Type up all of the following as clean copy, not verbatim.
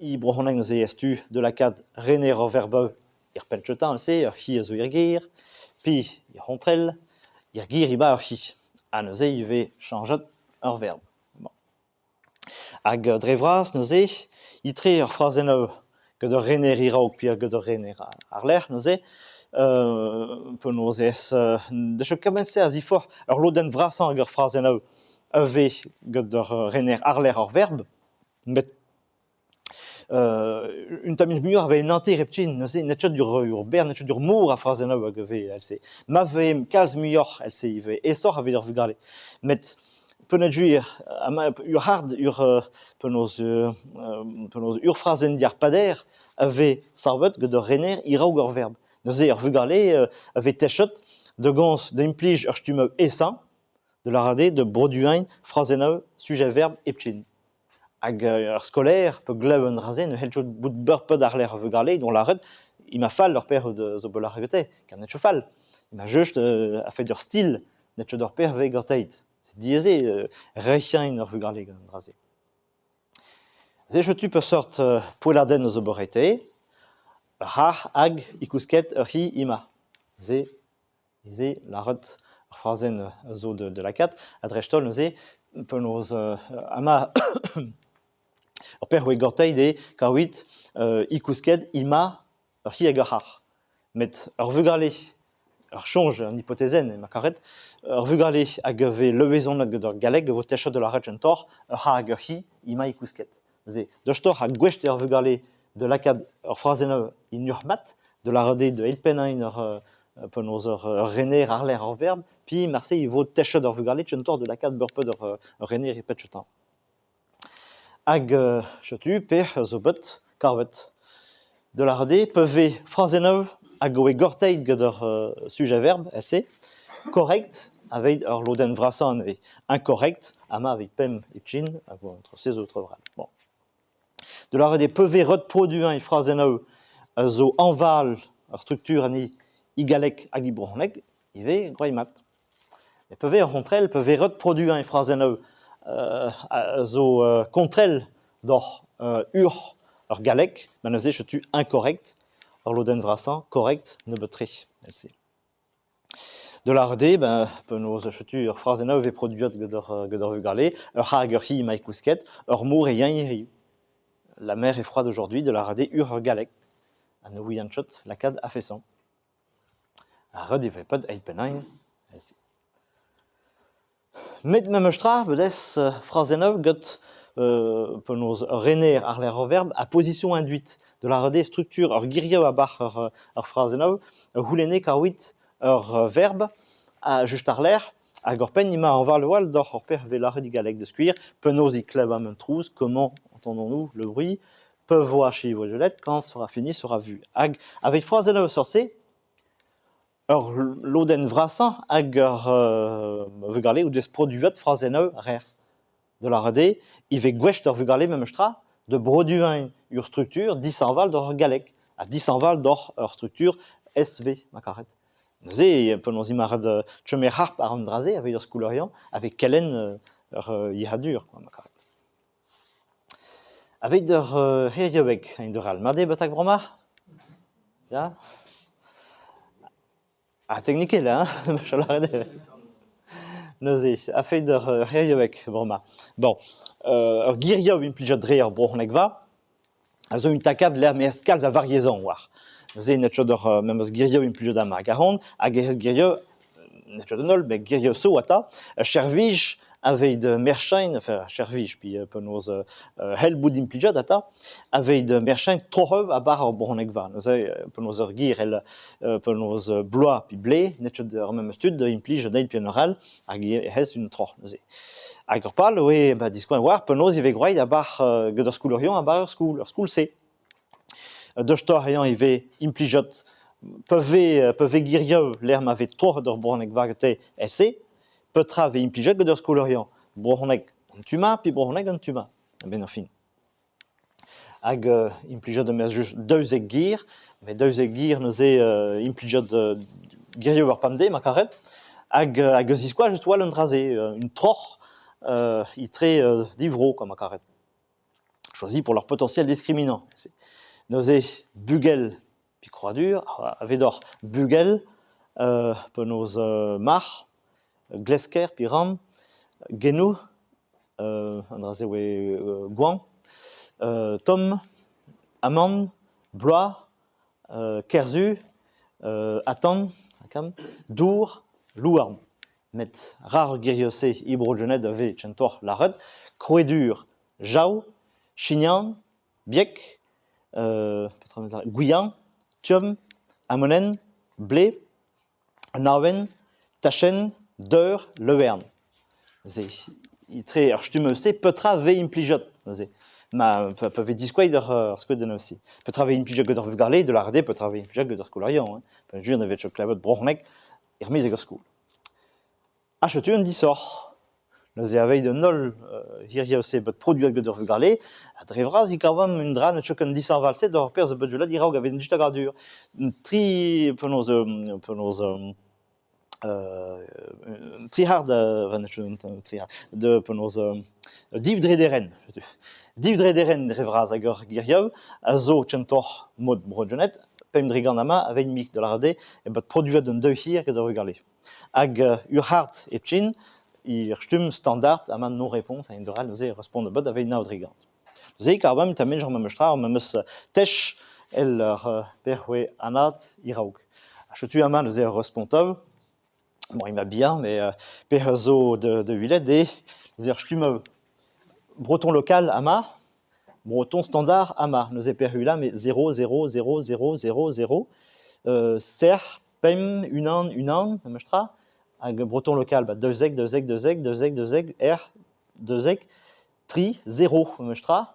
I broc'honneg neuze ez tu da lakaat rener ur verb er penn-kentañ neuze, ur c'hi a zo er gêr, pe er c'hontrel, er gêr emañ ur c'hi. Ha neuze ivez chañchet ur verb. Bon. Hag dre vras neuze, etre ur frazennoù gant ur rener e-raok pe gant ur rener àr-lerc'h neuze, penaos ez deus kement-se a ziforc'h ur lodenn vrasañ hag ur frazennoù a vez gant ur rener àr-lerc'h ur verb. Met un tammig muioc'h a vez en hanter hepken, neuze n'eo ket ur bern, n'eo ket ur mor a frazennoù hag a vez èl-se. Ma vez kalz muioc'h èl-se ivez, aesoc'h evit ar vugale. Met peogwir amañ ur c'hard, ur penaos penaos ur frazenn diàr-pader a vez savet gant ur rener e-raok ur verb. Neuze ar vugale a vez techet da gomz da implij ur stumm aesañ, da lâret eo da broduiñ frazennoù sujet-verb hepken. Hag ur skolaer pe glev an dra-se ne c'hell ket bout beurpet àr-lerc'h ar vugale dont lâret emañ fall ur pec'h zo bet lâret gante, kar n'eo ket fall. Emañ just a-fet ur stil, n'eo ket ur pec'h vez ganteit. C'est diaes eo rec'hiañ ar vugale gant an dra-se. Se setu peseurt poelladenn zo bet ret eo, ur c'harr hag e kousket ur c'hi emañ. Se Neuze, lâret ar frazenn a zo da lakaat, ha dreist-holl neuze, penaos ama ur pec'h oe gorteit eo kaouit e kousket ima ur c'hi hag ur c'harr. Met ur vugale, ur soñj, un hipotezenn emañ karet, ur vugale hag a vez levezonet gant ur galleg a vo techet da lâret gentoc'h ur c'harr hag ur c'hi ima e kousket. Neuze, deustoc'h ha gouest eo ar vugale da lakaat ur frazenn en urzh mat, da lâret eo da eilpennañ ur penaos ur rener àr-lerc'h ur verb, puis marse e vo techet ar vugale kentoc'h da lakaat beurped ur rener e pet Hag setu pec'h zo bet kavet. Da lâret eo pa vez frazennoù hag oe gorteit gant ur sujet-verb, èl-se, correct aveit ur lodenn vrasañ anezhe, incorrect amañ aveit pemp hepken hag entre se zo traoù all. Bon. Da lâret eo pa vez ret produiñ frazennoù a zo hañval ar struktur anezhi e galleg hag e brezhoneg ivez gwraet mat. Met pa vez ur c'hontrel, pa vez ret produiñ frazennoù a zo kontrel doc'h urzh ur galleg, ma neuze setu incorrect, ur lodenn vrasañ correct nebeut-tre èl-se. Da lâret eo, ben penaos setu ur frazennoù e vez produet gant ur vugale, ur c'harg ur c'hi emañ kousket, ur mor e yañ hiriv. La mer est froide aujourd'hui, da lâret eo ur galleg, ha ne ouian ket lakaat a-feson. Ha ret e vez pad eilpennañ evel-se. Met memes tra bedez frazennoù gant penaos ur rener àr-lerc'h ur verb ha position induite, da lâret eo struktur ur gerioù a-barzh ur frazennoù a c'houlenne kaouit ur verb ha just àr-lerc'h hag oc'hpenn emañ ar valo all doc'h ur pec'h 'vez lâret e galleg da skouer penaos e klevamp an trouz, comment entendons-nous le bruit, peuvent voir chez Voiselet quand sera fini sera vu. Hag aveit frazennoù sort-se, ur lodenn vrasañ hag ur vugale o deus produet frazennoù rer. Da lâret eo e vez gouest d'ar vugale memes tra da broduiñ ur struktur dishañval doc'h ar galleg ha dishañval doc'h ur struktur SV ma karet. Neuze penaos emañ ret chom er harp àr an dra-se aveit ur skolaeriañ aveit kelenn ur yec'hadur quoi ma karet. Aveit ur c'heriaoueg a-hend-arall, mat eo betek bremañ? Ya? Ha teknikel hein, lâret eo. Neuze, a-fet ur c'heriaoueg bremañ. Bon, ur geriaoueg implijet dre ur broc'hnegva a zo un takad lec'h m'ez kalz a variezon war. Neuze n'eo ket ur memes geriaoueg implijet amañ hag ahont, hag ez geriaoueg n'eo ket an holl, met geriaoueg zo atav, ur servij aveit merchañ, enfin servij, puis penaos c'hell bout implijet atav, aveit merchañ troc'heu a-bar ar bronnegva. Neuze penaos ur ger el penaos bloaz pe blez, n'eo ket ar memes tud da implij an eil pe an arall, hag hez un troc'h neuze. Hag ur pal oe ba diskoañ war penaos e vez gwraet a-bar get ur skoulerion a-bar ur skoul, ur skoul-se. Deustoc'h eañ ivez implijet pa vez pa vez gerioù lec'h ma vez troc'het ur bronneg war gete SC, petra vez implijet gant ur skolaeriañ? Bronneg an tu-mañ pe bronneg an tu-mañ a-benn ar fin. Hag implijet am eus just 12 ger, met 12 ger neuze implijet gerioù ar pemdez ma karet, hag hag a ziskoach just 'walc'h an dra-se, un troc'h etre divro, ma karet. Choisi pour leur potentiel discriminant. Neuze bugel pe krouadur a vez doc'h bugel penaos marc'h, glesker pe ran, genoù, an dra-se oe goañv, tomm, amann, bloaz, kerzu, atant, dour, louarn. Met rar gerioù-se e Bro-Gwened a vez kentoc'h lâret krouadur, jav, chignan, biek, petra 'm eus lâret, gwiañ, tumm, amonenn, blez, an awen, tachenn, deur, levern. Neuze, etre ar stumm-se, petra vez implijet neuze? Ma pa, pa vez diskouezet ur skeudenn aussi. Petra vez implijet gant ar vugale, de lâret eo petra vez implijet gant ar skolaerion. Hein. Pa jur ne vez ket klevet broc'hneg er-maez ag ar skol. Ha setu un disoc'h. Neuze aveit an holl hiziv-se bet produet gant ur vugale, ha dre vras e kavomp un dra ne teu ket dishañval-se d'ur perzh bet welet a-raok a vez distagadur. Tri penaos penaos tri c'hard tri c'hard de penaos div drederenn setu. Div drederenn dre vras hag ur giriaou a zo kentoc'h mod Bro-Gwened, pemp dre gant amañ aveit mik da lâret eo e bet produet un daou hir gant ar vugale. Hag ur c'hard hepken, ur stumm standard amañ no réponse a-hend-all neuze respont ebet aveit nav dre gant. Neuze e kavan ta menj ar memes tra, ar memes tech èl ur perc'hweh anat e-raok. Ha setu amañ neuze ur respontañ, bon emañ bihan met pezh a zo da welet eo neuze ur stumm breton lokal amañ, breton standard amañ. Neuze perc'hweh met 0 0 0 0 0 0 serr pemp, unan, unan, memes tra. Hag breton lokal, ba 12, 12, 12, 12, 12, R, 12, tri, zero, memes tra.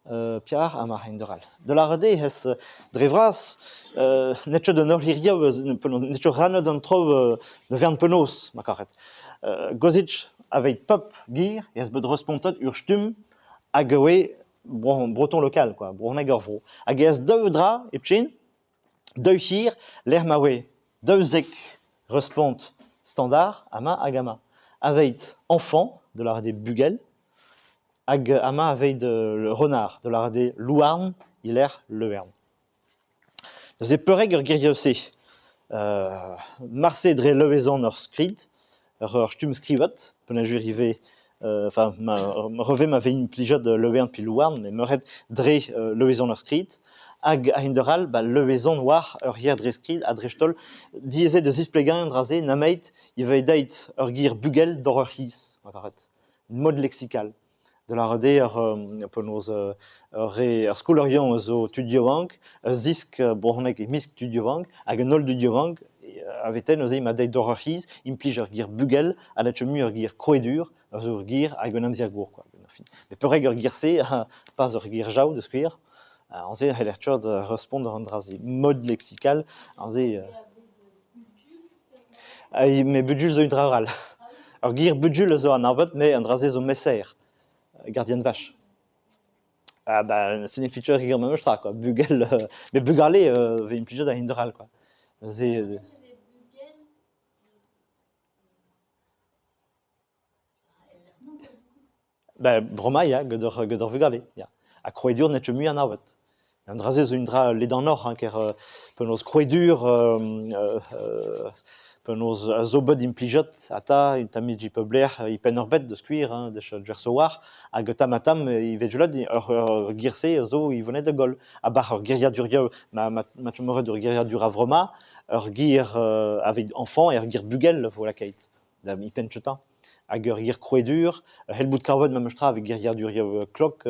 Piar ha ma hent-all. Da lâret eo ez dre vras n'eo ket un holl hiriv, n'eo ket rannet an traoù da vern penaos, ma karet. Gozic aveit pep gir ez bet respontet ur stumm hag e oe breton lokal, quoi, brezhoneg ur vro. Hag ez daou dra hepken, Daou hir lec'h ma oe 12 respont standard amañ hag amañ. Aveit enfant, da lâret eo bugel, hag amañ aveit le renard, da lâret eo louarn e-lec'h leuern. Neuze peurrek ur gerioù-se. Marse dre levezon ur skrid, ur stumm skrivet, penaos ivez enfin ma revez ma vez implijet levezon pe louarn, met meuret dre levezon ur skrid, hag a-hend-arall ba levezon war ur ger dre skrid ha dreist-holl diaes eo da zisplegañ an dra-se nameit e vez deit ur ger bugel d'hor ur c'hiz, ma karet, mod leksikal. Da lâret eo ur penaos ur re ur skolaerion a zo tud yaouank, a zisk brezhoneg e-mesk tud yaouank, hag an holl dud yaouank a vez neuze ma deuit d'ober ur c'hiz, implij ur ger bugel ha na chom mui ur ger krouadur, a zo ur ger hag un amzer gour quoi. Met peurrek ur ger-se, pas ur ger jav da skouer, aze e c'heller tuad respont an dra-se. Mod leksikal, aze... met budjul zo un dra arall. Ur ger budjul a zo anavet, met an dra-se zo mesaer, gardien vache. Ah bah, signifie ur memes tra quoi. Bugel, met bugale vez implijet a-hend-arall quoi. Neuze Ben, bremañ ya, gant ar gant ar vugale, ya. Ha krouadur n'eo ket mui anavet. An dra-se zo un dra ledanoc'h, hein, ker penaos krouadur penaos a zo bet implijet ata un tammig e pep lec'h e Penn-ar-Bed da skouer, hein, da Gersoar, hag tamm-ha-tamm e vez gellet ur gir-se a zo e vonet da goll. A-barzh ur geriadurioù, ma ma ma chomeret ur geriadur a-vremañ, ur gir aveit enfant ur gir bugel vo lakaet da e penn kentañ. Hag ur ger krouadur, c'hell bout kavet memes tra evit geriadurioù klok,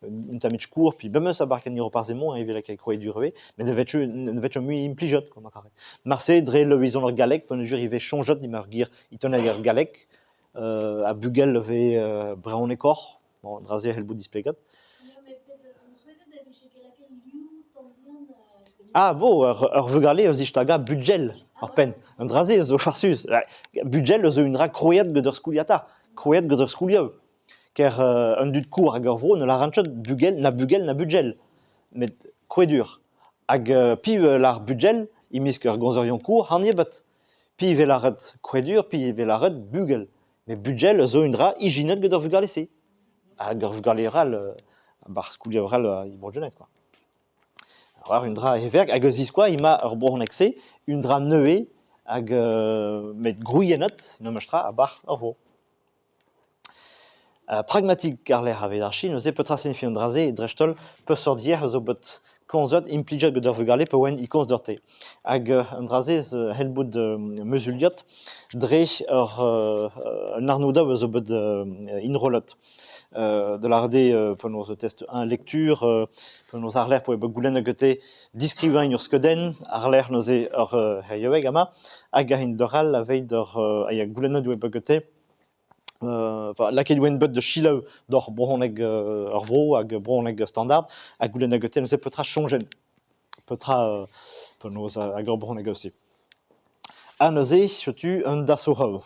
un tammig skourr, puis memes a-bark en Europarz-emañ evel lakaat krouadur ivez, met ne vez ne vez mui implijet quoi, ma karet. Marse dre levezon ar galleg, peogwir ivez soñjet emañ ar ger itonek ar galleg, ha bugel e vez brezhonekoc'h, bon, dra-se c'hell bout displeget. Ah bo, ur vugale eus istagañ budgel ar penn. An dra-se a zo farsus. Budgel a zo un dra krouet gant ur skoliata, krouet gant ur skolioù. Ker an dud kour hag ur vro ne lârant ket bugel, na bugel na budgel, met krouadur. Hag piv lâr budgel e-mesk ur gomzerion kour, hani ebet. Piv e lâret krouadur, piv e lâret bugel. Met budgel a zo un dra ijinet gant ar vugale-se. Hag ar vugale arall A-barzh koulioù all e Bro-Gwened kwa. War un dra heverk hag a ziskoa emañ ur bronneg-se un dra nevez hag met gwriennet memes tra a-barzh ur vro. Pragmatik àr-lerc'h aveit ar Chin neuze petra signifie an dra-se dreist-holl peseurt yezh a zo bet komzet implijet gant ar vugale pa oant e komz doc'hte. Hag an dra-se c'hell bout muzuliet dre ur un arnodenn a zo bet enrollet. Da lâret eo penaos test un lecture, penaos àr-lerc'h po goulennet gante diskrivañ ur skeudenn, àr-lerc'h neuze ur c'heriaoueg amañ, hag a-hend-all aveit ur a ya goulennet oa bet gante lakaet e oant bet da selaou doc'h brezhoneg ar vro hag brezhoneg standard ha goulennet gante neuze petra soñjent, petra penaos hag ur brezhoneg aussi. Ha neuze setu un dasorc'h.